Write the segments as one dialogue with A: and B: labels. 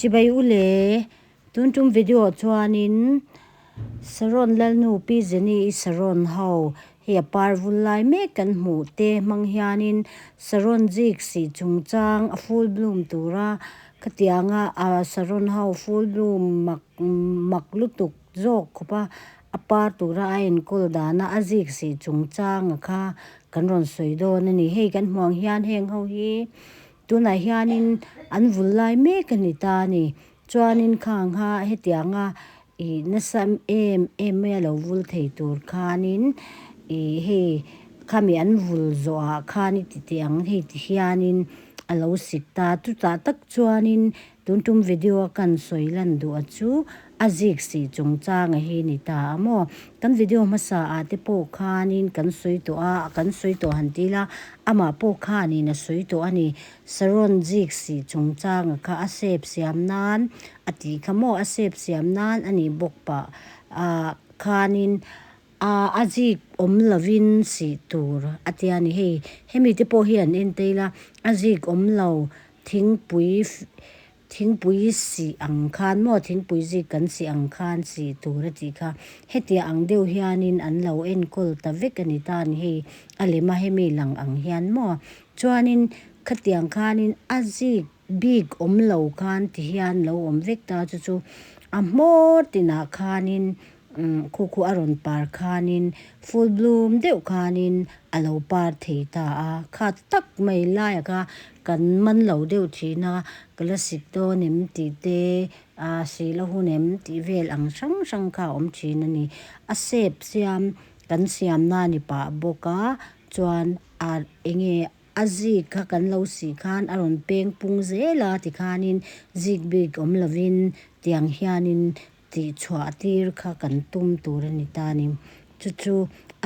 A: Chibai u le, tun tum video ah chuanin Saron Lalnu Pi Jenny i Saron ho hei a par vul lai mek kan hmuh te hmang hianin Saron zik sih chungchang a full bloom tura khatianga a Saron ho full bloom mak mak lutuk zawk khawp a a par tura a enkawl dana a zik sih chungchanga kha kan rawn sawi dawn a ni. Hei kan hmuh ang hian heng ho hi tunah hianin an vul lai mek a ni ta a ni. Chuanin khang kha hetianga ih nasa em em mai a lo vul thei tur khanin ih hei khami an vul zawhah khan i ti teh ang hei ti hianin a lo sik ta. Chutah tak chuanin tun tum video a kan sawi lan duh a chu a zik sih chungchanga hi ni ta a maw. Kan video hmasa ah te pawh khanin kan sawi tawh a, kan sawi tawh han ti ila amah pawh khanin a sawi tawh a ni. Saron zik sih chungchanga kha a sep siam nan a tih kha maw a sep siam nan a nih bawk pah ah khanin ah a zik awm lovin sih tur a tia ni hei hemi te pawh hi an en ta ila a zik awm lo thingpui Thingpui sih ang khan maw thingpui zik kan sih ang khan sih tur a tih kha hetiang ang deuh hianin an lo enkawl ta vek a ni ta a ni hei a lem a hemi lang ang hian maw chuanin khatiang khanin a zik bik awm lo khan ti hian lo awm vek ta chu chu a hmawr tinah khanin Umm khu khu a rawn par khanin full bloom deuh khanin a lo par thei ta a, kha tak mai laiah kha kan man lo deuh thin a, ka la sik dawn em tih te ah sih la hun em tih vel ang hrang hrang kha a awm thin a ni. A sep siam kan siam na ni pah bawk a chuan ah eng nge a zik kha kan lo sih khan a rawn peng pung zel a tikhanin zik bik awm lovin tiang hianin Tih chhuah tir kha kan tum tur a ni ta a ni. Chu chu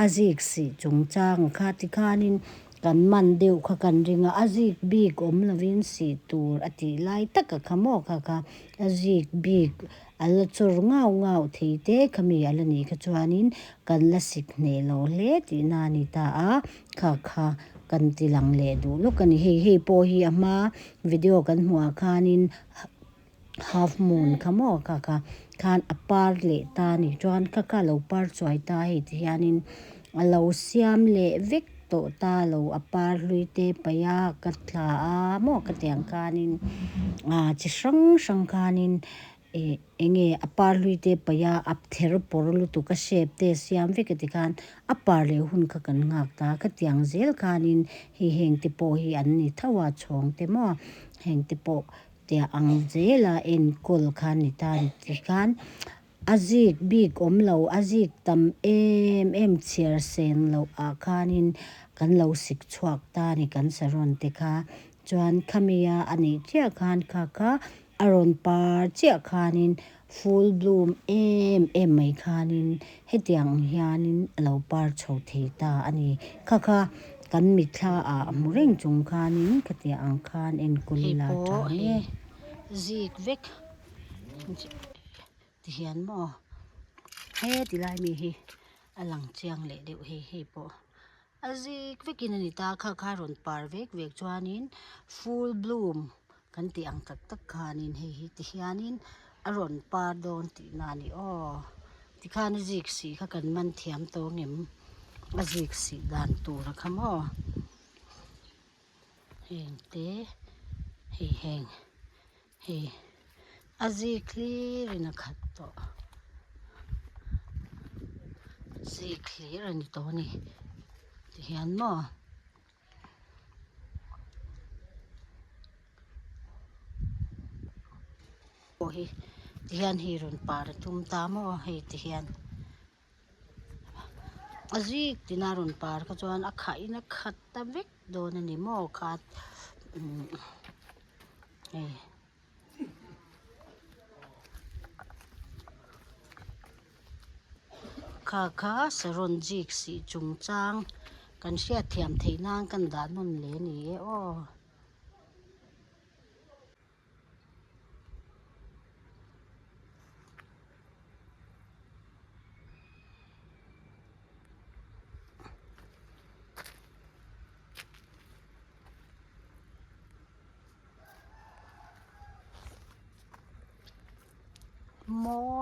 A: a zik sih chungchang kha tikhanin kan man deuh kha kan ring a, a zik bik awm lovin sih tur a tih lai taka kha maw kha kha a zik bik a la chawr ngau ngau thei te kha mi a la nih kha chuanin kan la sik hneh lo hle tihna a ni ta a, kha kha kan ti lang leh duh lawk a ni. Hei hei pawh hi a hma video kan hmuh ah khanin Half moon kha maw kha kha khan a par leh ta a nih chuan kha kha a lo par chuai ta hei ti hianin a lo siam leh vek tawh ta lo a par hlui te paih a ka thla a maw ka tih ang khanin ah chi hrang hrang khanin ih eng nge a par hlui te paih a a ther pawr lutuk a shape te a siam vek a tikhan a par leh hun kha kan nghak ta khatiang zel khanin hei heng te pawh hi an ni tho a chhawng te maw heng te pawh. Tia ang zela enkawl kha ni ta ni ti khan a zik bik awm lo a zik tam em em chhiar sen loh ah khanin kan lo sik chhuak ta a ni kan saron te kha chuan khami a a nih chiah khan kha kha a rawn par chiah khanin full bloom em em mai khanin hetiang ang hianin a lo par chho thei ta a ni kha kha. Kan mitthla ah hmu reng chung khanin khatiang ang khan enkawl ila tha hle. Zik vek ti hian maw he ti lai mi hi a lang chiang leh deuh hei hei pawh a zik vekin a ni ta kha kha rawn par vek vek chuanin full bloom kan tih ang tak tak khanin hei hi ti hianin a rawn par dawn tihna a ni aw tikhan a zik sih kha kan man thiam tawh ang em a zik sih dan tur a kha maw heng te hei heng hei a zik hlir in a khat tawh zik hlir a ni tawh a ni tihian maw. Pawh hi tihian hei rawn par a tum ta maw hei tihian a zik tina rawn par kha chuan a khah in a khat ta vek dawn a ni maw kha umm hei. Kha kha saron zik sih chungchang kan hriatthiam theih nan kan dah nawn leh a ni e aw.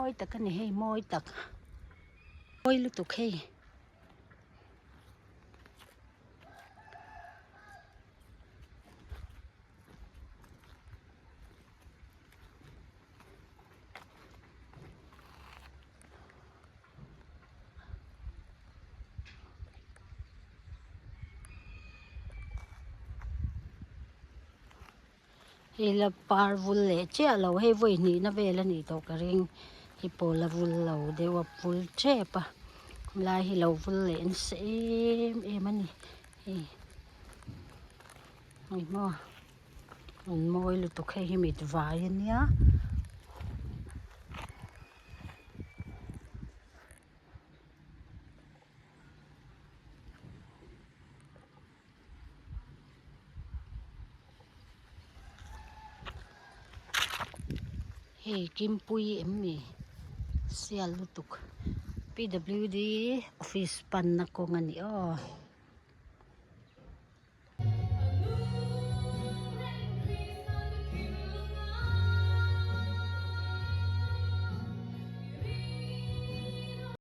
A: Mawi tak a ni hei mawi tak mawi lutuk hei. Hei la par vul leh chiah lo hei vawi hnihna vel a nih tawh ka ring hei pawh la vul lo deuh a vul tep a helai hi lo vul leh nasa em em a ni hei hei maw an mawi lutuk hei hi mit vai a nia. Hei Kimpuii em ni sial lutuk P W D office panna kawng a ni aw.